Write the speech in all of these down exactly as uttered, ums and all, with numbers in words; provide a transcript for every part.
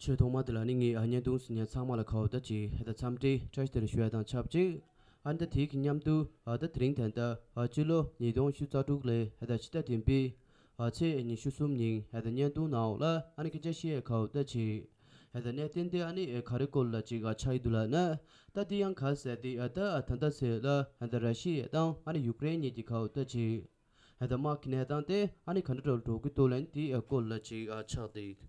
ཆོས་ཐོག་མ་དེ་ལ་ནི་ངས་ཨ་བརྙན་ཐུང་གཟིགས་མཁན་ཚང་མ་ལ་ཁ་བ་ད་ཅིག་ཧེ་ད་འཚམས་འདྲི་བཀྲ་ཤིས་བདེ་ལེགས་ཞུ་ཡ་དང་ཆབས་ཅིག་ཨ་ནི་ད་དེའི་གི་མཉམ་དུ་ཨ་ད་དེ་རིང་ད་ལྟ་ཨ་སྤྱི་ལོ་ཉིས་སྟོང་ཉི་ཤུ་རྩ་དྲུག་ལོའི་ཧེ་ད་ཕྱི་ཟླ་བདུན་པའི་ཨ་ཚེས་ཉི་ཤུ་གསུམ་ཉིན་ཧེ་ད་བརྙན་ཐུང་ནང་ལ་ཨ་ནི་སྐད་ཆ་བཤད་ཡ་ཁ་བ་ད་ཅིག་ཧེ་ད་གནད་དོན་དེ་ཨ་ནི་ཨེ་ག་རེ་སྐོར་ལ་ཅིག་ཨ་ཆགས་ཡི་འདུག་ལབ་ན། ད་དེ་ཡང་ག་ཟེར་དེ་ཨ་ད་ཨ་ད་ད་ཟེར་ལ་ཧེ་ད་ར་ཤི་ཡ་དང་ཨ་ནི་ཡུཀ་རེན་གཉིས་ཀྱི་ཁ་བ་ད་ཅིག་ཧེ་ད་དམག་གི་གནས་སྟངས་དེ་ཨ་ནི་ག་འདྲ་འགྲོ་འགྲོ་གི་འདུག་ལབ་ན་དེའི་སྐོར་ལ་ཅིག་ཨ་ཆགས་ཏེ།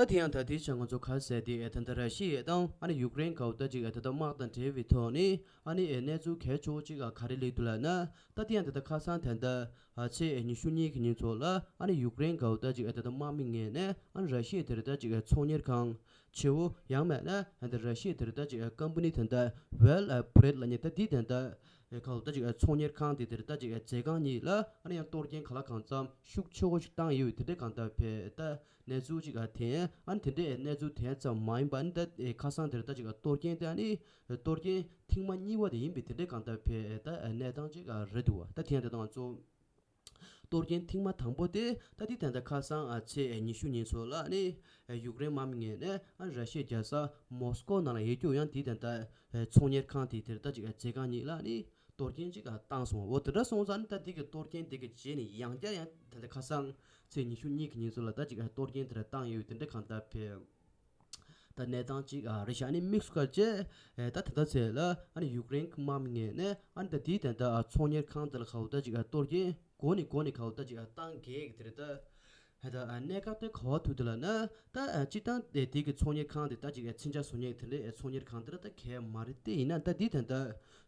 ད་དེ་ཡང་ད་ལྟའི་ཆར་ང་ཚོ་ག་ཟེར་དེ་ཨེ་ད་ལྟ་ར་ཤི་ཡ་དང་ཨ་ནི་ཡུཀ་རེན་ག་བ་ད་ཅིག་ཨེ་ད་ལྟ་དམག་དང་འབྲེལ་བའི་ཐོག་ནས་ཨ་ནི་ཨེ་གནས་ཚུལ་གལ་ཆེ་བོ་ཅིག་ཨ་ག་རེ་སླེབས་འདུག་ལབ་ན། ད་དེ་ཡང་ད་ལྟ་ཁ་སང་ད་ལྟ་ཨ་ཚེས་ཉི་ཤུ་གཉིས་ཀྱི་ཉིན་ཚོ་ལ་ཨ་ནི་ཡུཀ་རེན་ག་བ་ད་ཅིག་ཨེ་ད་ལྟ་དམག་མི་ངོས་ནས་ཨ་ནི་ར་ཤི་ཡ་དེ་རེད་ད་ཅིག་ཨེ་ཚོང་གཉེར་ཁང་ཆེ་བོ་ཡང་མེད་ན་ཨ་ད་ར་ཤི་ཡ་དེ་རེད་ད་ཅིག་ཨེ་ཀམ་པ་ནི་ད་ལྟ་ཝེལ་ཨེ་བྷི་རེད་ལབ་མཁན་ད་དེ་ད་ལྟ་ཨེ་ག་བ་ད་ཅིག་ཨེ་ཚོང་གཉེར་ཁང་དེ་དེ་རེད་ད་ཅིག་ཨེ་མཛོད་ཁང་གཉིས་ལ་ཨ་ནི་ཡང་གཏོར་སྐྱོན་ག་ལ་གང་འཚམ་ཤུགས་ཆེ་བོ་ཞིག་བཏང་ཡོད་དེ་འདྲའི་གང་ལྟར་བས་ད་གནས་ཚུལ་ཅིག་ཨ་དེ་ཨ་ནི་དེ་འདྲའི་གནས་ཚུལ་དེ་ཙམ་མ་ཡིན་པ་ཨ་ནི་ད་ཨེ་ཁ་སང་དེ་རེད་ད་ཅིག་ཨ་གཏོར་སྐྱོན་དེ་ཨ་ནི་གཏོར་སྐྱོན་ཐེངས་མ་གཉིས་པ་དེ་ཡིན་པས་དེ་འདྲའི་གང་ལྟར་བས་ད་གནས་སྟངས་ཅིག་ཨ་རེད་འདུག་བ། ད་དེ་ཡང་དེ་དང་གཙོ་གཏོར་སྐྱོན་ཐེངས་མ་དང་པོ་དེ་ད་དེ་ད་ལྟ་ཁ་སང་ཨ་ཚེས་ཉི་ཤུ་ཉིན་ཚོ་ལ་ཨ་ནི་ཡུཀ་རེན་དམག་མི་ངོས་ནས་ཨ་ར་ཤི་ཡའི་རྒྱལ་ས་མོ་སི་ཀོ་ནང་ལ་ཡོད་རྒྱུ་ཡང་དེ་ད་ལྟ་ཚོང་གཉེར་ཁང་དེ་དེར་ད་ཅིག་མཛོད་ཁང་གཉིས་ལ་ཨ་ནི་གཏོར་སྐྱོན་ཅིག་བཏང་སོང་། འོ་དེ་འདྲ་སོང་ཙང་ནི་ད་དེ་གི་གཏོར་སྐྱོན་དེ་གི་རྗེས་ནས་ཡང་བསྐྱར་ཡང་ད་ལྟ་ཁ་སང་ཚེས་ཉི་ཤུ་གཉིས་ཀྱི་ཉིན་ཚོ་ལ་ད་ཅིག་གཏོར་སྐྱོན་དེ་འདྲ་བཏང་ཡོད་དེ་འདྲ་གང་ལྟར་བས། ད་གནས་སྟངས་ཅིག་ཨ་རེད་ཤག་ཨ་ནི་དམིགས་སུ་བཀར་བྱས་ཨེ་ད་ད་ལྟ་ཚེ་ལ་ཨ་ནི་ཡུཀ་རེན་གྱི་དམག་མི་ངོས་ནས་ཨ་ནི་ད་དེའི་ད་ལྟ་ཨ་ཚོང་གཉེར་ཁང་དེ་ལ་ག་བ་ད་ཅིག་ཨ་གཏོར་སྐྱོན་འགོ་ནས་འགོ་ནས་ག་བ་ད་ཅིག་ཨ་བཏང་གེ་གི་དེ་རེད་ད། ཨ་ད་ཨ་གནད་འགག་དེ་ག་བ་ཐུག་དེ་ལ་ན་ད་ཨ་སྤྱིར་བཏང་དེ་དེ་གི་ཚོང་གཉེར་ཁང་དེ་ད་ཅིག་ཨ་མཚོན་ཆ་བཟོ་མཁན་དེ་འདྲའི་ཨ་ཚོང་གཉེར་ཁང་དེ་ལ་ད་གལ་མ་རེད་དེ། ཡིན་ན་ད་དེའི་ད་ལྟ་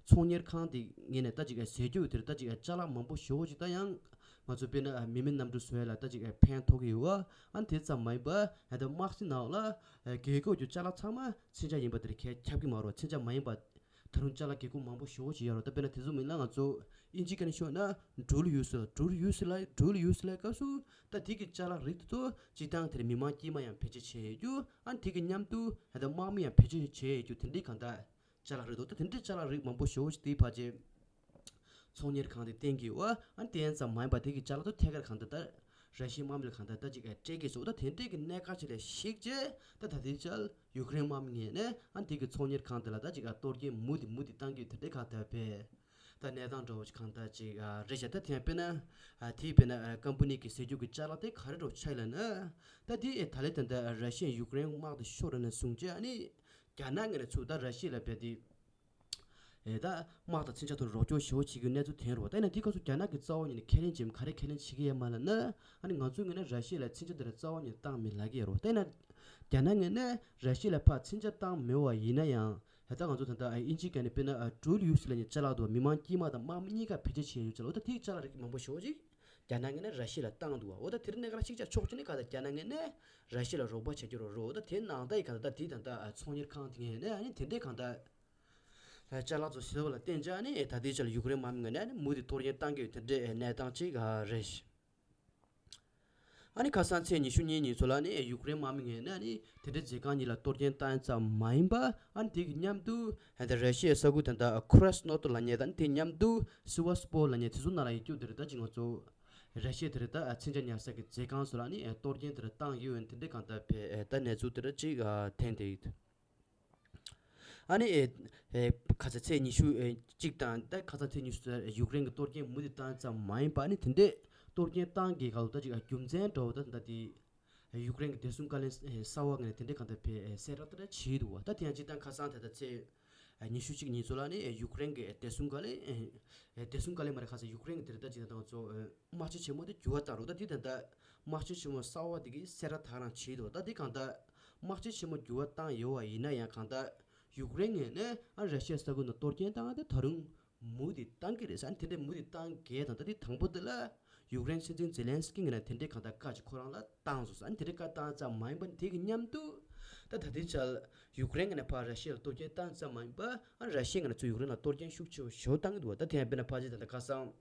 ཚོང་གཉེར་ཁང་དེ་ངོས་ནས་ད་ཅིག་ཨ་ཟས་རྒྱུ་དེ་རེད་ད་ཅིག་ཨ་ཅ་ལག་མང་པོ་ཞེ་པོ་ཅིག་ད་ཡང་ང་ཚོ་དཔེར་ན་ཨ་མི་མེད་གནམ་གྲུ་བཟོ་ཡ་ལ་ད་ཅིག་ཨ་ཕན་ཐོགས་ཀྱི་ཡོད་བ། ཨ་ནི་དེ་ཙམ་མ་ཡིན་པ་ཨ་ད་དམག་སྤྱི་ནང་ལ་ཨ་རྒྱལ་ཁབ་ཀྱི་ཅ་ལག་ཚང་མ་མཚོན་ཆ་ཡིན་པ་དེར་ཁྱབ་ཀྱི་མ་རེད། མཚོན་ཆ་མ་ཡིན་པ་ད་རུང་ཅ་ལག་རྒྱལ་ཁབ་མང་པོ་ཞེ་པོ་ཅིག་ཡོད་རེད། ད་དཔེར་ན་དེ་ཚོ་མིན་ན་ང་ཚོ་ཨིན་ཇི་སྐད་ནས་ཤོད་ན་ཌུ་ཨལ་ཡུ་སི་ཌུ་ཨལ་ཡུ་སི་ལ་ཌུ་ཨལ་ཡུ་སི་ལ་སྐབས་སུ་ད་དེ་གི་ཅ་ལག་རིགས་དེ་ཚོ་སྤྱིར་བཏང་དེར་མི་མང་དཀྱུས་མ་ཡང་བེད་སྤྱོད་བྱས་ཡོད་རྒྱུ། ཨ་ནི་དེ་གི་མཉམ་དུ་ཨ་ད་དམག་མི་ཡང་བེད་སྤྱོད་བྱས་ཡོད་རྒྱུ་དེ་འདྲའི་གང་ལྟར་ཅ་ལག་རེད་འདུག་ད་དེ་འདྲའི་ཅ་ལག་རིགས་མང་པོ་ཞེ་པོ་ཞིག་དེའི་ཕལ་ཆེར་ཚོང་གཉེར་ཁང་དེ་བསྟན་གྱི་ཡོད། ཨ་ནི་དེ་ཙམ་མ་ཡིན་པ་དེ་གི་ཅ་ལག་ཏུ་ཐད་ཀར་གང་ལྟར་ད་ར་ཤི་ཡའི་དམག་མི་ལ་གང་ལྟར་ད་ཅིག་སྤྲད་ཀྱི་འདུག་ད་དེ་འདྲའི་གི་གནད་འགག་ཅིག་ལ་གཞིགས་བྱས་ད་ད་ལྟའི་ཆར་ཡུཀ་རེན་དམག་མི་ངོས་ནས་ཨ་ནི་དེ་གི་ཚོང་གཉེར་ཁང་དེ་ལ་ད་ཅིག་གཏོར་སྐྱོན་མུ་མཐུད་མུ་མཐུད་བཏང་གི་ཡོད་དེ་འདྲའི་གང་ལྟར་བས། ད་གནས་སྟངས་འདྲ་བོ་ཅིག་གང་ལྟར་ཅིག་རེད་ཤག་ད་དེ་ཡང་དཔེར་ན་དེའི་དཔེར་ན་ཀམ་པ་ནི་གི་ཟས་རྒྱུ་གི་ཅ་ལག་དེ་ག་རེ་འདྲ་བོ་ཆགས་ལབ་ན། ད་དེ་ད་ལྟའི་ད་ལྟ་ར་ཤི་ཡ་ཡུཀ་རེན་དམག་དེ་ཤོར་ནས་བཟུང་བྱས་ཨ་ནི། རྒྱ་ནག་ངོས་ནས་ཚུར་ད་ར་ཤི་ཡ་ལ་རྦད་དེ། ཨེ་ད་དམག་དང་མཚོན་ཆ་ཐོག་རོགས་སྐྱོར་ཞེ་པོ་བྱེད་རྒྱུའི་གནས་ཚུལ་ཐོན་རེད་བ། ད་ཡིན་ན་དེའི་སྐབས་སུ་རྒྱ་ནག་གི་རྩ་བ་ཉིད་ནས་ཁས་ལེན་བྱེད་མི་ག་རེ་ཁས་ལེན་བྱེད་ཀྱི་ཡོད་མ་ལབ་ན། ཨ་ནི་ང་ཚོའི་ངོས་ནས་ར་ཤི་ཡ་ལ་མཚོན་ཆ་དེ་ར་རྩ་བ་ཉིད་ནས་བཏང་མེད་ལབ་ཀྱི་ཡོད་རེད་བ། ད་ཡིན་ན་རྒྱ་ནག་ངོས་ནས་ར་ཤི་ཡ་ལ་ཕར་མཚོན་ཆ་བཏང་མེད་བ་ཡིན་ན་ཡང་ད་ལྟ་ང་ཚོ་ད་ལྟ་ཨ་དབྱིན་ཇིའི་སྐད་ནས་དཔེར་ན་ཨ་ཌུ་ཨལ་ཡུ་སི་ལབ་མཁན་ཅ་ལག་འདུག་བ། མི་མང་དཀྱུས་མ་དང་དམག་མི་གཉིས་ཀ་བེད་སྤྱོད་བྱེད་ཡ་ཡོད་ཅ་ལག་འོ་ད་དེའི་ཅ་ལག་རིགས་མང་པོ་ཞེ་པོ་ཅིག་རྒྱ་ནག་ངོས་ནས་ར་ཤི་ཡ་ལ་བཏང་འདུག་བ། འོ་ད་དེ་རིང་གནད་འགག་ཅིག་ཆགས་ཕྱོགས་གཅིག་ནས་ག་ད་རྒྱ་ནག་ངོས་ནས་ར་ཤི་ཡ་ལ་རོགས་པ་བྱ་རྒྱུ་རོ་རོ། འོ་ད་དེ་ནང་ད་ཡི་ག་ད་ད་དེ་ད་ལྟ་ཚོང་གཉེར་ཁང་དེ་ངོས་ནས་ཨ་ནི་དེ་འདྲའི་གང་ལྟར་ཅ་ལག་ཚོ་ཟེར་བ་ལ་བརྟེན་བྱས་ཨ་ནི་ད་ལྟའི་ཆ་ལ་ཡུཀ་རེན་དམག་མི་ངོས་ནས་ཨ་ནི་མུ་མཐུད་གཏོར་སྐྱོན་བཏང་གི་ཡོད་དེ་འདྲའི་གནས་སྟངས་ཅིག་རེད། ཨ་ནི་ཁ་སང་ཚེས་ཉི་ཤུ་གཉིས་ཉིན་ཚོ་ལ་ནི་ཡུཀ་རེན་དམག་མི་ངོས་ནས་ནི་དེ་འདྲའི་མཛོད་ཁང་གཉིས་ལ་གཏོར་སྐྱོན་བཏང་ཙམ་མ་ཡིན་པ། ཨ་ནི་དེ་གི་མཉམ་དུ་ཨ་ནི་ར་ཤི་ཡའི་ས་ཁུལ་དེ་འདྲ་ཁུ་ར་སི་ནོ་ཏོ་ལབ་མཁན་དང་དེ་མཉམ་དུ་སི་ཝ་སི་པོ་ལབ་མཁན་དེ་ཚོ་ནང་ལ་ཡོད་རྒྱུ་དེ་རེད། ད་ཅིག་ང་ཚོ་ར་ཤི་ཡ་དེ་རེད། ད་མཚོན་ཆ་ཉར་ས་གི་མཛོད་ཁང་ཚོ་ལ་ནི་གཏོར་སྐྱོན་དེ་འདྲ་བཏང་ཡོད་ཡོད་དེ་འདྲའི་གང་ལྟར་བས་ད་གནས་ཚུལ་དེ་འདྲ་ཅིག་ཐོན་བསྡད་ཡོད། ཨ་ནི་ཨེ་ཨེ་ཁ་ས་ཚེས་ཉི་ཤུ་ཨེ་གཅིག་དང་ད་ཁ་ས་ཚེས་ཉི་ཤུ་ཡུཀ་རེན་གྱི་གཏོར་སྐྱོན་མུ་མཐུད་བཏང་ཙམ་མ་ཡིན་པ། ཨ་ནི་དེ་འདྲའི་གཏོར་སྐྱོན་བཏང་གི་ག་ལ་ད་ཅིག་རྒྱུ་མཚན་འདྲ་བོ་ད་ད་དེ་ཡུཀ་རེན་གྱི་བདེ་སྲུང་བཀའ་བློན་གསར་པ་ངོས་ནས་དེ་འདྲའི་གང་ལྟར་བས་གསལ་བསྒྲགས་དེ་འདྲ་བྱས་འདུག་བ། ད་དེ་ཡང་སྤྱིར་བཏང་ཁ་སང་ད་ལྟ་ཚེས་ཉི་ཤུ་གཅིག་ཉིན་ཚོ་ལ་ནི་ཡུཀ་རེན་གྱི་བདེ་སྲུང་བཀའ་བློན་བདེ་སྲུང་བཀའ་བློན་མ་རེད། ཁ་སང་ཡུཀ་རེན་གྱི་དེ་རེད། ད་ཅིག་ད་ང་ཚོ་དམག་སྤྱི་ཆེན་མོ་དེ་འགྱུར་བ་བཏང་རོགས། ད་དེ་ད་ལྟ་དམག་སྤྱི་ཆེན་མོ་གསར་པ་དེ་གིས་གསལ་བསྒྲགས་ད་རང་བྱས་འདུག་ད་དེ་གང་ལྟར་དམག་སྤྱི་ཆེན་མོ་འགྱུར་བ་བཏང་ཡོད་པ་ཡིན་ན་ཡང་གང་ལྟར་ཡུཀ་རེན་ངོས་ནས་ཨ་ར་ཤི་ཡའི་ས་ཁུལ་ནང་གཏོར་སྐྱོན་བཏང་ཡ་དེ་ད་རུང་མུ་མཐུད་བཏང་གི་རེད་ཟེར། ཨ་ནི་དེ་འདྲའི་མུ་མཐུད་བཏང་གི་དང་ད་དེ་དང་པོ་དེ་ལ་ཡུཀ་རེན་སྲིད་འཛིན་ཛེ་ལན་སི་ཀི་ངོས་ནས་དེ་འདྲའི་གང་ལྟར་བཀའ་ཅིག་ཁོ་རང་ལ་བཏང་སོང་ཟེར། ཨ་ནི་དེ་འདྲའི་བཀའ་བཏང་ཙམ་མ་ཡིན་པ་དེ་གི་མཉམ་དུ་ད་ད་ལྟའི་ཆར་ཡུཀ་རེན་ངོས་ནས་ཕར་ར་ཤི་ཡ་ལ་གཏོར་སྐྱོན་བཏང་ཙམ་མ་ཡིན་པ། ཨ་ར་ཤི་ཡ་ངོས་ནས་ཚུར་ཡུཀ་རེན་ལ་གཏོར་སྐྱོན་ཤུགས་ཆེ་བ་ཞེ་པོ་བཏང་གི་འདུག་ད་དེ་ཡང་དཔེར་ན་ཕལ་ཆེར་ད་ལྟ་ཁ་སང་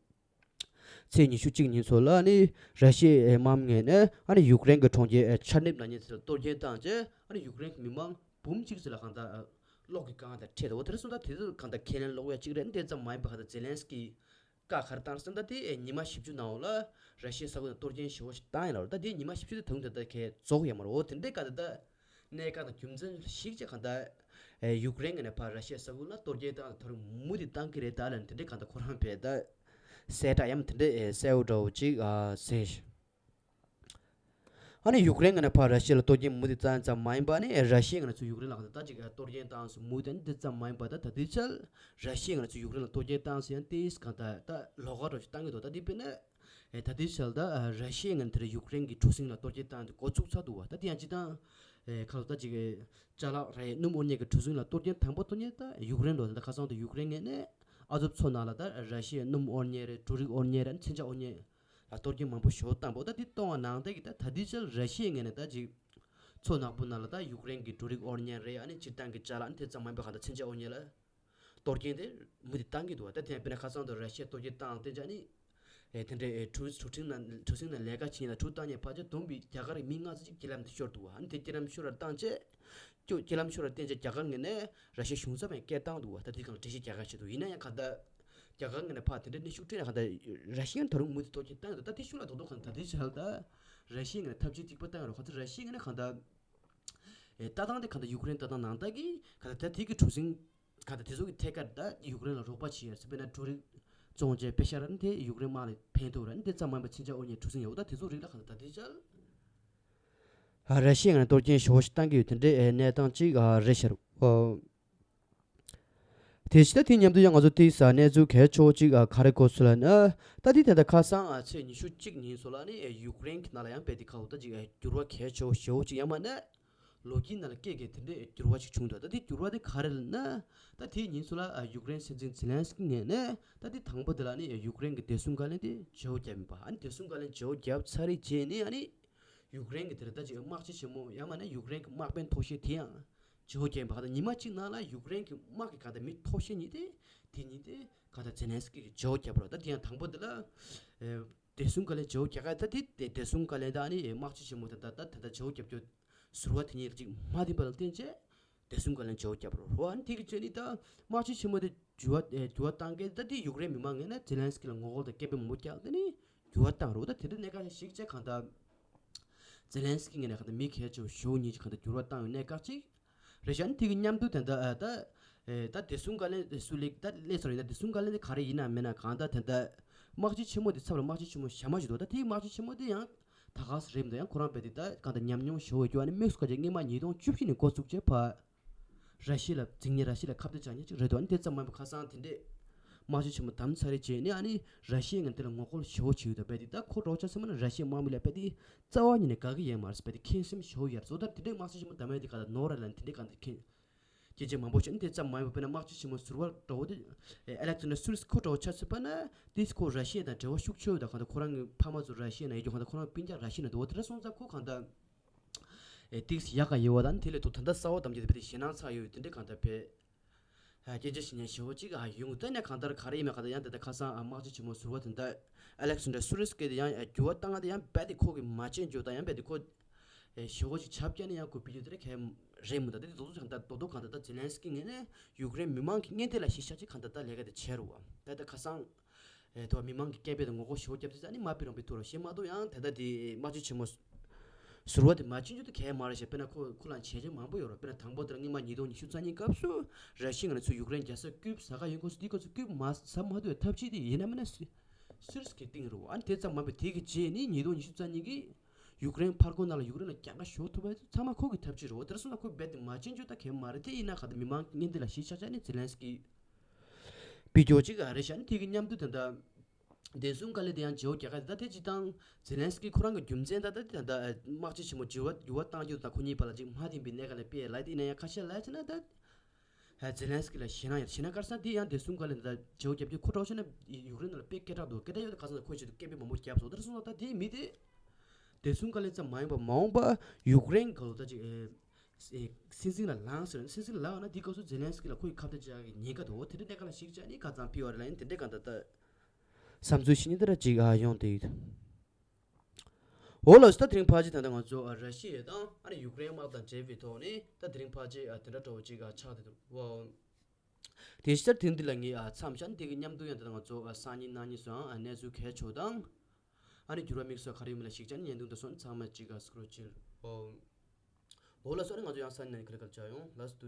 ཚེས་ཉི་ཤུ་གཅིག་ཉིན་ཚོ་ལ་ནི་ར་ཤི་ཡའི་དམག་མི་ངོས་ནས་ཨ་ནི་ཡུཀ་རེན་གྱི་གྲོང་ཁྱེར་ཆར་ནིབ་ལབ་མཁན་དེ་ལ་གཏོར་སྐྱོན་བཏང་རྗེས་ཨ་ནི་ཡུཀ་རེན་གྱི་མི་མང་འབུམ་གཅིག་ཙམ་ལ་གང་ལྟར་གློག་གི་སྒང་དང་འཕྲད་འདུག་དེ་རེད་སོང་ཙང་དེ་ཚོ་གང་ལྟར་ཁས་ལེན་ལོག་ཡ་གཅིག་རེད། དེ་ཙམ་མ་ཡིན་པ་གང་ལྟར་ཛེ་ལན་སི་ཀི་ བཀའ་ག་རེ་བཏང་ཟེར་ན། ད་དེ་ཉི་མ་བཞི་བཅུ་ནང་ལ་ར་ཤི་ཡའི་ས་ཁུལ་ནང་གཏོར་སྐྱོན་ཞེ་པོ་ཞིག་བཏང་ཡིན་ལབ་རེད། ད་དེ་ཉི་མ་བཞི་བཅུ་དེ་ད་དུང་ད་ལྟ་གས་རྫོགས་ཡོད་མ་རེད། འོ་དེ་འདྲའི་སྐབས་དེ་ད་གནད་འགག་དང་རྒྱུ་མཚན་ཞིག་བྱས་གང་ལྟར་ཨེ་ཡུཀ་རེན་ངོས་ནས་ཕར་ར་ཤི་ཡའི་ས་ཁུལ་ལ་གཏོར་སྐྱོན་བཏང་ད་རུང་མུ་མཐུད་བཏང་གི་རེད་ད་ལབ་ནས་དེ་འདྲའི་གང་ལྟར་ཁོ་རང་བས་ད་གསལ་བསྒྲགས་ཡང་དེ་འདྲའི་ཨེ་གསལ་པོ་འདྲ་བོ་ཅིག་ཨ་ཟེར། ཨ་ནི་ཡུཀ་རེན་ངོས་ནས་ཕར་ར་ཤི་ཡ་ལ་གཏོར་སྐྱོན་མུ་མཐུད་བཏང་ཙམ་མ་ཡིན་པ། ཨ་ནི་ར་ཤི་ཡའི་ངོས་ནས་ཚུར་ཡུཀ་རེན་ལ་གང་ལྟར་ད་ཅིག་གཏོར་སྐྱོན་བཏང་སོང་མུ་མཐུད། ཨ་ནི་དེ་ཙམ་མ་ཡིན་པ། ད་ད་ལྟའི་ཆར་ར་ཤི་ཡའི་ངོས་ནས་ཚུར་ཡུཀ་རེན་ལ་གཏོར་སྐྱོན་བཏང་སོང་ཡང་ཏོག་ཙམ་གང་ལྟར་ད་ལོགས་ཀ་འདྲ་ཞིག་བཏང་གི་འདུག་ད་འདི་དཔེར་ན་ཨེ་ད་ལྟའི་ཆར་ད་ཨ་ར་ཤི་ཡའི་ངོས་ནས་དེར་ཡུཀ་རེན་གྱི་གྲུ་གཟིངས་ལ་གཏོར་སྐྱོན་བཏང་སྟེ་འགོ་བཙུགས་ཚར་འདུག་བ། ད་དེ་ཡང་སྤྱིར་བཏང་ཨེ་ཁ་ལོ་ད་ཅིག་ཅ་ལག་རེད། སྣུམ་དབོར་མཁན་གྱི་གྲུ་གཟིངས་ལ་གཏོར་སྐྱོན་དང་པོ་གཏོང་མཁན་ད་ཡུཀ་རེན་འགྲོ། ད་ཁ་སང་དུ་ཡུཀ་རེན་ངོས་ནས་ཨ་ཛོབ་མཚོ་ནང་ལ་ད་ར་ཤི་ཡའི་སྣུམ་དབོར་མཁན་རེད། འབྲུ་རིགས་དབོར་མཁན་རེད། མཚོན་ཆ་དབོར་མཁན་ལ་གཏོར་སྐྱོན་མང་པོ་ཞེ་པོ་བཏང་བ། ད་འདི་གཏོང་བ་ནང་བསྟན་གྱི་ད་ད་ལྟའི་ཆར་ར་ཤི་ཡའི་ངོས་ནས་ད་ཅིག་མཚོ་ནག་པོ་ནང་ལ་ད་ཡུཀ་རེན་གྱི་འབྲུ་རིགས་དབོར་མཁན་རེད། ཨ་ནི་སྤྱིར་བཏང་གི་ཅ་ལག་ཨ་ནི་དེ་ཙམ་མ་ཡིན་པ་གང་ལྟར་མཚོན་ཆ་དབོར་མཁན་ལ་གཏོར་སྐྱོན་དེ་མུ་མཐུད་བཏང་གི་འདུག་བ། ད་དེ་ཡང་དཔེར་ན་ཁ་སང་དུ་ར་ཤི་ཡས་གཏོར་སྐྱོན་བཏང་སྟེ་ཨ་ནི་ཨེ་དེ་འདྲའི་ཨེ་གྲུ་གྲུ་གཟིངས་ནང་གྲུ་གཟིངས་ནང་ལས་ཀ་བྱེད་མཁན་དང་གྲུ་བཏང་མཁན་ཕལ་ཆེར་བསྡོམས་པས་རྒྱ་གར་གྱི་མི་ལྔ་ཙམ་ཅིག་རྐྱེན་ལམ་དུ་ཤོར་འདུག་བ། ཨ་ནི་དེ་རྐྱེན་ལམ་ཤོར་བར་བཏང་རྗེས་ཀྱོ་རྐྱེན་ལམ་ཤོར་བར་བརྟེན་རྗེས་རྒྱ་གར་ངོས་ནས་ར་ཤི་ཡའི་གཞུང་ཚབ་ཡང་སྐད་བཏང་འདུག་བ། ད་དེ་གང་འགྲེལ་བཤད་རྒྱག་ག་བྱེད་འདུག་ཡིན་ན་ཡང་གང་ལྟར་རྒྱ་གར་ངོས་ནས་ཕར་དེ་འདྲའི་གནོན་ཤུགས་སྤྲད་ནས་གང་ལྟར་ར་ཤི་ཡ་ད་རུང་མུ་མཐུད་གཏོར་སྐྱོན་བཏང་འདུག་ད་དེ་ཤུགས་ལ་རྡོག་རྡོག་གང་ལྟར་ད་ལྟའི་ཆར་ད་ར་ཤི་ཡ་ངོས་ནས་ཐབས་ཇུས་གཅིག་པ་བཏང་ཡོད་རེད། གང་ལྟར་ར་ཤི་ཡ་ངོས་ནས་གང་ལྟར་ཨེ་ལྟ་སྟངས་དེ་གང་ལྟར་ཡུཀ་རེན་ལྟ་སྟངས་ནང་ལྟར་གྱི་གང་ལྟར་ད་དེ་གི་གྲུ་གཟིངས་གང་ལྟར་དེ་ཚོ་གི་ཐད་ཀར་ད་ཡུཀ་རེན་ལ་རོགས་པ་བྱེད་ཡ་ཟེར། དཔེར་ན་འབྲུ་རིགས་བཙོང་བྱས་པེ་ཤ་ར་ནི་དེ་ཡུཀ་རེན་དམག་ལ་ཕན་ཐོགས་ར་ནི་དེ་ཙམ་མ་ཡིན་པ་མཚོན་ཆ་དབོར་མཁན་གྲུ་གཟིངས་ཡོད། ད་དེ་ཚོ་རིགས་ལ་གང་ལྟར་ད་ལྟའི་ཆར་ཨ་ར་ཤི་ཡ་ངོས་ནས་གཏོར་སྐྱོན་ཞེ་པོ་ཞིག་བཏང་གི་ཡོད། དེ་འདྲའི་ཨེ་གནས་སྟངས་ཅིག་ཨ་རེད་ཤག་རུ། ཨོ། དེ་བཞིན་ད་དེ་མཉམ་དུ་ཡང་ང་ཚོ་ཏིས་གནས་ཚུལ་གལ་ཆེ་བོ་ཅིག་ཨ་ག་རེ་གོ་སོང་ལབ་ན། ད་དེ་ད་ལྟ་ཁ་སང་ཨ་ཚེས་ཉི་ཤུ་གཅིག་ཉིན་སོགས་ལ་ནི་ཨེ་ཡུཀ་རེན་གྱི་ནང་ལ་ཡང་རྦད་དེ་ཁ་ལོ་ད་ཅིག་ཨེ་འགྱུར་བ་གལ་ཆེ་བོ་ཞེ་བོ་ཅིག་ཡང་མིན་ན་ལོ་རྒྱུས་ནང་ལ་སྐད་ཀྱི་དེ་འདྲའི་འགྱུར་བ་ཅིག་བྱུང་འདུག་ད་དེ་འགྱུར་བ་དེ་ག་རེ་ལབ་ན། ད་དེའི་ཉིན་སོགས་ལ་ཨ་ཡུཀ་རེན་སྲིད་འཛིན་ཛེ་ལན་སི་ཀི་ངོས་ནས་ད་དེ་དང་པོ་དེ་ལ་ནི་ཡུཀ་རེན་གྱི་བདེ་སྲུང་བཀའ་བློན་དེ་བརྗེ་བོ་བརྒྱབ་ཡིན་པ། ཨ་ནི་བདེ་སྲུང་བཀའ་བློན་བརྗེ་བོ་བརྒྱབ་ཚར་རེད་བྱས་ནས་ཨ་ནི་ཡུཀ་རེན་གྱི་དེ་ལ་ད་ཅིག་དམག་སྤྱི་ཆེན་མོ་ཡང་མིན་ན་ཡུཀ་རེན་གྱི་དམག་དཔོན་མཐོ་ཤོས་དེ་ཡང་བརྗེ་བོ་བརྒྱབ་པ། ད་ཉི་མ་གཅིག་ནང་ལ་ཡུཀ་རེན་གྱི་དམག་གི་ག་ད་མི་མཐོ་ཤོས་གཉིས་དེ་དེ་གཉིས་དེ་ག་ད་ཛེ་ལན་སི་ཀི་གིས་བརྗེ་བོ་བརྒྱབ་པ་རེད། ད་དེ་ཡང་དང་པོ་དེ་ལ་ཨེ་བདེ་སྲུང་བཀའ་བློན་བརྗེ་བོ་རྒྱག་ག་ད་དེ་དེ་བདེ་སྲུང་བཀའ་བློན་དང་ཨ་ནི་དམག་སྤྱི་ཆེན་མོ་དེ་ད་ད་ད་ད་བརྗེ་བོ་རྒྱབ་རྒྱུ་ཟུར་པ་དེ་གཉིས་ལ་ཅིག་མ་བདེན་པ་ལ་བརྟེན་བྱས་བདེ་སྲུང་བཀའ་བློན་བརྗེ་བོ་བརྒྱབ་པ་རེད། ཨ་ནི་དེ་གི་རྗེས་ནི་ད་དམག་སྤྱི་ཆེན་མོ་དེ་འགྱུར་བ་ཨེ་འགྱུར་བ་བཏང་གི་ད་དེ་ཡུཀ་རེན་མི་མང་ངོས་ནས་ཛེ་ལན་སི་ཀི་ལ་ངོ་རྒོལ་དང་སྐད་འབོད་མང་པོ་བརྒྱབ། དེ་ནི་འགྱུར་བ་བཏང་རེད། ད་དེ་འདྲ་གནད་འགག་ཞིག་བྱས་གང་ལྟར་ཛེ་ལན་སི་ཀི་ངོས་ནས་གང་ལྟར་མི་གལ་ཆེ་བ་ཞེ་པོ་གཉིས་ཀྱི་གང་ལྟར་འགྱུར་བ་བཏང་བའི་གནད་འགག་ཅིག་རེད་ཤག་ཨ་ནི་དེ་གི་མཉམ་དུ་དེ་འདྲ་ཨ་ད་ཨེ་ད་བདེ་སྲུང་བཀའ་བློན་སུ་ལེགས་ད་སླེབས་ཚར་ཡིན་ན་བདེ་སྲུང་བཀའ་བློན་དེ་ག་རེ་ཡིན་ན་མིན་ན་གང་ལྟར་དེ་འདྲ་དམག་སྤྱི་ཆེན་མོ་དེ་ཚབ་ལ་དམག་སྤྱི་ཆེན་མོ་གཞན་མ་ཞིག་འདུག་ད་དེའི་དམག་སྤྱི་ཆེན་མོ་དེ་ཡང་ད་ག་སེ་རེད་མི་འདུག་ཡང་ཁོ་རང་རྦད་དེ་ད་གང་ལྟར་ཉམས་མྱོང་ཞེ་པོ་ཡོད་རྒྱུ། ཨ་ནི་དམིགས་སུ་བཀར་བྱས་སྔོན་མ་ཉིས་སྟོང་བཅུ་བཞི་ནས་འགོ་བཙུགས་བྱས་ཕར་ར་ཤི་ཡ་ལ་འཛིང་ནས་ར་ཤི་ཡ་ལ་ཁ་གཏད་བཅག་མཁན་ཅིག་རེད་འདུག་ཨ་ནི་དེ་ཙམ་མ་ཡིན་པར་ཁ་སང་དེ་འདྲས་དམག་སྤྱི་ཆེན་མོ་བདམས་ཚར་རེད་བྱས་ནས་ཨ་ནི་ར་ཤི་ཡ་ངོས་དེ་ལ་ངོ་རྒོལ་ཞེ་པོ་བྱེད་ཡོད་འདུག་རྦད་དེ་ད་ཁོ་རོགས་ཆ་སེ་མ་ན་ར་ཤི་ཡའི་དམག་མི་ལ་རྦད་དེ་རྩ་བ་ཉིད་ནས་དགའ་གི་ཡོད་མ་རེད། རྦད་དེ་ཁེངས་སེམས་ཞེ་པོ་ཡོད་རེད། བཟོ་ལྟར་དེ་འདྲས་དམག་སྤྱི་ཆེན་མོ་བདམས་ཡ་དེ་ག་ད་ནོར་རེད་ལབ་ནས་དེ་འདྲས་གང་ལྟར་ཁེངས་སྐད་ཆ་མང་པོ་བཤད། ཨ་ནི་དེ་ཙམ་མ་ཡིན་པར་དཔེར་ན་དམག་སྤྱི་ཆེན་མོ་ཟུར་པ་འདྲ་བོ་དེ་ཨེ་ཨེ་ལེག་ཛན་ཌར་སུ་རིས་ཁོ་འདྲ་བོ་ཆ་མཚོན་པ་ན་དེས་ཁོ་ར་ཤི་ཡ་དང་འབྲེལ་བ་ཤུགས་ཆེ་ཡོད་དང་གང་ལྟར་ཁོ་རང་གི་ཕ་མ་ཚོ་ར་ཤི་ཡ་ནང་ཡོད་རྒྱུ་གང་ལྟར་ཁོ་རང་སྤུན་ཀྱག་ར་ཤི་ཡ་ནང་འདུག་དེ་འདྲ་སོང་ཙང་ཁོ་གང་ལྟར་ཨེ་ཏིག་སི་ཡག་ག་ཡོད་པ་དང་དེ་ལས་ཐུག་ད་ལྟ་གསར་པ་བདམས་རྒྱུ་དེ་བས་དེ་ཞེད་སྣང་ཚ་ཡོད་དེ་འདྲས་གང་ལྟར་བས་ཨ་སྐད་ཆ་བཤད་མཁན་ཞེ་པོ་གཅིག་ཨ་ཡོང་། ད་ནས་གང་ལྟར་ག་རེ་ཡིན་མིན་གང་ལྟར་ཡང་དེ་ལྟར་ཁ་སང་ཨ་དམག་སྤྱི་ཆེན་མོ་ཟུར་པ་དེ་འདྲ་ཨེ་ལེག་ཛན་ཌར་སུ་རིས་ཀྱིས་དེ་ཡང་ཨ་འགྱུར་བ་བཏང་ང་དེ་ཡང་རྦད་དེ་ཁོ་གི་མ་བྱན་རྒྱུ་དང་ཡང་རྦད་དེ་ཁོ་ཨེ་ཞེ་པོ་ཅིག་ཆབ་བཀྱག་ནས་ཡང་ཁོ་ཕུད་རྒྱུ་དེ་འདྲ་གང་རེད་མི་འདུག་ད་དེ་རྡོག་རྡོག་གང་ལྟར་ད་ཛེ་ལན་སི་ཀི་ངོས་ནས་ཡུཀ་རེན་མི་མང་གི་སྙན་དེ་ལ་གཞི་བཞག་ཅིག་གང་ལྟར་ད་ལས་ཀ་དེ་བྱས་རུ་བ་ད་ལྟ་ཁ་སང་། ཨེ་དེ་བ་མི་མང་གི་སྐད་འབོད་དང་ངོ་རྒོལ་ཞེ་པོ་བརྒྱབ་ཚེ་ཨ་ནི་མ་ཕུད་རུང་ཕུད་ཐུབ་རོགས་ཞེས་མ་གཏོགས་ཡང་ད་ལྟ་དེ་དམག་སྤྱི་ཆེན་མོ་ཟུར་པ་དེ་མ་བྱིན་རྒྱུ་དེ་གལ་མ་རེད་ཤག་དཔེར་ན་ཁོ་ཁོ་ལ་བྱས་རྗེས་མང་པོ་ཡོད་རེད། དཔེར་ན་དང་པོ་དེ་ལ་སྔོན་མ་ཉིས་སྟོང་ཉི་ཤུ་རྩ་གཉིས་སྐབས་སུ་ར་ཤི་ཡ་ནས་ཚུར་ཡུཀ་རེན་རྒྱལ་ས་ཀིབ་ཟ་ག་ཡོང་ཁོངས་སུ་དེའི་སྐབས་སུ་ཀིབ་མ་ཟ་མ་ཐུབ་པའི་ཐབས་ཇུས་དེ་ཡིན་ན་མིན་ན་སུ་སུ་རིས་ཀྱི་སྟེང་རུ་ཨ་ནི་དེ་ཙམ་མ་འབད་དེ་གི་རྗེས་ནི་ཉིས་སྟོང་ཉི་ཤུ་རྩ་གཉིས་ཀྱི་ཡུཀ་རེན་ཕར་རྒོལ་ནང་ལ་ཡུཀ་རེན་ལ་རྒྱལ་ཁ་ཤོར་ཐུབ་པ་ཚང་མ་ཁོ་གི་ཐབས་ཇུས་རེད། འོ་དེར་སོང་ན་ཁོས་རྦད་དེ་མ་བྱིན་རྒྱུ་ད་གལ་མ་རེད། དེ་ཡིན་ན་ག་ད་མི་མང་སྙན་དེ་ལ་གཞི་བཞག་བྱས་ནས་ཛེ་ལན་སི་ཀི་བི་ཌི་ཡོ་གཅིག་ཨ་རེ་ཤ་ནི་དེ་གི་མཉམ་དུ་ད་ལྟ་བདེ་སྲུང་བཀའ་བློན་དེ་ཡང་བརྗེ་པོ་རྒྱག་ག་ད་དེ་སྤྱིར་བཏང་ཛེ་ལན་སི་ཀི་ཁོ་རང་གི་རྒྱུ་མཚན་ད་ལྟ་དེ་ད་ལྟ་དམག་སྤྱི་ཆེན་མོ་འགྱུར་བ་འགྱུར་བ་བཏང་རྒྱུ་དང་ཁོ་གཉིས་བར་ལ་ཅིག་མ་བདེན་པའི་གནད་འགག་ལ་དཔེ་ལབ་དེ་ཡིན་ན་ཡང་ཁ་ཤས་ལབ་ཡ་བྱས་ན་ད་ཛེ་ལན་སི་ཀི་ལ་ཞེད་སྣང་ཡོད། ཞེད་སྣང་ག་རེ་ཟེར་ན་དེ་ཡང་བདེ་སྲུང་བཀའ་བློན་དེ་ད་བརྗེ་པོ་རྒྱབ་རྒྱུ་ཁོ་འདྲ་བོ་བྱས་ན་ཡུཀ་རེན་ནང་ལ་དཔེ་སྐད་གྲགས་འདུག་སྐད་གྲགས་ཡོད་དེ་ཁ་སང་ལ་ཁོའི་ཆེད་དུ་སྐད་འབོད་མང་པོ་བརྒྱབ་སོང་། དེར་སོང་ཙང་ད་དེ་མི་དེ་བདེ་སྲུང་བཀའ་བློན་ཙམ་མ་ཡིན་པར་མ་འོངས་པ་ཡུཀ་རེན་ག་ལ་ད་ཅིག་ཨེ་སྲིད་འཛིན་ལ་ལངས་ཟེར་སྲིད་འཛིན་ལ་ལངས་ན་དེའི་སྐབས་སུ་ཛེ་ལན་སི་ཀི་ལ་ཁོ་ཡི་ཁ་གཏད་བཅག་གི་ཉེན་ཁ་འདུག་དེ་འདྲའི་གནད་འགག་ལ་གཞིགས་བྱས་ནས་ཁ་ཚང་ཕུལ་བ་རེད་ལབ་ཡིན། དེ་འདྲའི་གང་ལྟར་ད་བསམ་ཚུལ་ཞིག་ནི་འདི་འདྲ་ཅིག་ཨ་ཡོང་བསྡད་ཡོད། འོ་ལགས་སོ། ད་དེ་རིང་ཕལ་ཆེར་ད་ལྟ་ང་ཚོ་ཨ་ར་ཤི་ཡ་དང་ཨ་ནི་ཡུཀ་རེན་དམག་དང་འབྲེལ་བའི་ཐོག་ནས་ད་དེ་རིང་ཕལ་ཆེར་ཨ་དེ་འདྲ་འདྲ་བོ་ཅིག་ཨ་ཆགས་བསྡད་འདུག་འོ། དེ་ཕྱིར་དེ་འདི་ལ་ངས་ཨ་མཚམས་བཞག་དེ་གི་མཉམ་དུ་ཡང་ད་ང་ཚོ་ཨ་སང་ཉིན་གནངས་ཉིན་སོང་ཨ་གནས་ཚུལ་གལ་ཆེ་བ་དང་། ཨ་ནི་འགྱུར་བ་དམིགས་སུ་ག་རེ་ཡོད་མེད་ལ་གཞིགས་བྱས་ནས་བརྙན་ཐུང་དེ་སོང་ཚང་མ་གཅིག་ག་སྐོར་ཕྱིར། ཨོ། འོ་ལགས་སོ། ཨ་ནི་ང་ཚོ་ཡང་སང་ཉིན་ག་ལེ་ག་ལེ་བྱ་ཡོང་ལགས་སོ།